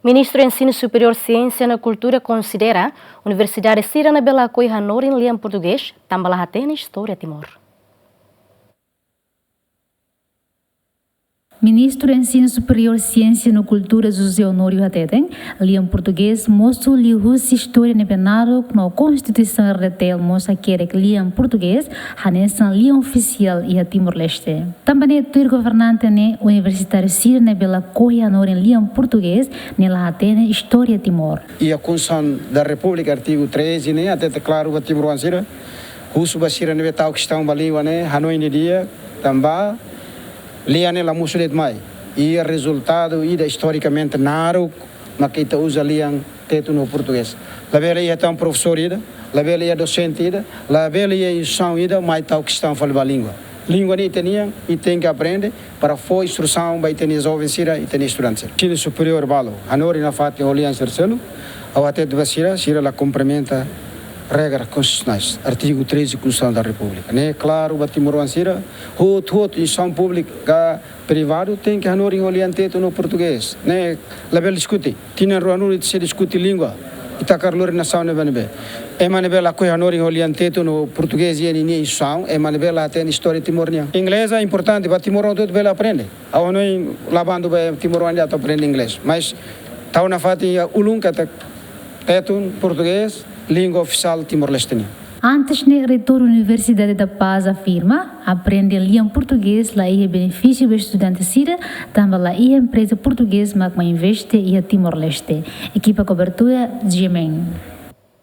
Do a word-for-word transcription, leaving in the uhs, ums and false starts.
Ministru Ensinu Superiór, Siénsia no Kultura konsidera universidade sira ne'ebé lakohi hanorin lian portugés tanba la hatene istória Timor. Ministru Ensinu Superiór, Siénsia no Kultura José Honório hateten, lian portugés mosu liuhusi istória ne'ebé naruk no Konstituisaun R D T L mós hakerek lian portugés hanesan lian ofisiál iha Timor-Leste. Tanba ne'e tuir governante ne'e, universitáriu sira ne'ebé lakohi hanorin lian portugés ne'e la hatene istória Timor. Iha Konstituisaun da Repúblika, artigu treze ne'e hatete klaru ba timoroan sira, husu ba sira ne'ebé tau kestaun ba língua ne'e hanoin didi'ak, tanba lian ne'e la mosu de'it mai. Iha rezultadu ida istorikamente naruk mak ita uza lian tetun ho portugés. Labele iha tan profesór ida, labele iha dosente ida, labele iha instituisaun ida mai tau kestaun fali ba língua. Língua ne'e ita-nian, i tenke aprende para fó instrusaun ba ita-nia joven sira, ita-nia estudante sira. Ensinu superiór balu hanorin nafatin ho lian sira seluk, ha'u hatete ba sira, sira la kumprimenta regras konstitusionais, artigu treze Konstituisaun da Repúblika. Ne'e klaru ba timoroan sira, hotu-hotu, instituisaun públika ka privadu, tenke hanorin ho lian tetun no portugés. Ne'e labele diskute. Tinan ruanulu ita sei diskute língua. Ita hakarak lori nasaun ne'ebé-ne'ebé. Ema ne'ebé lakohi hanorin ho lian tetun no portugés iha ninia instituisaun, ema ne'ebé la hatene istória Timor nian. Inglés é importante, ba timoroan hotu bele aprende. Ha'u hanoin la bandu ba timoroan ida atu aprende inglés. Mas tau nafatin iha ulun katak tetun, portugés, língua ofisiál Timor-Leste nian. Antes ne'e, Reitór Universidade da Paz afirma, aprende lian portugés la iha benefísiu ba estudante sira, tanba la iha empreza portugés mak mai investe iha Timor-Leste. Ekipa kobertura, G M N.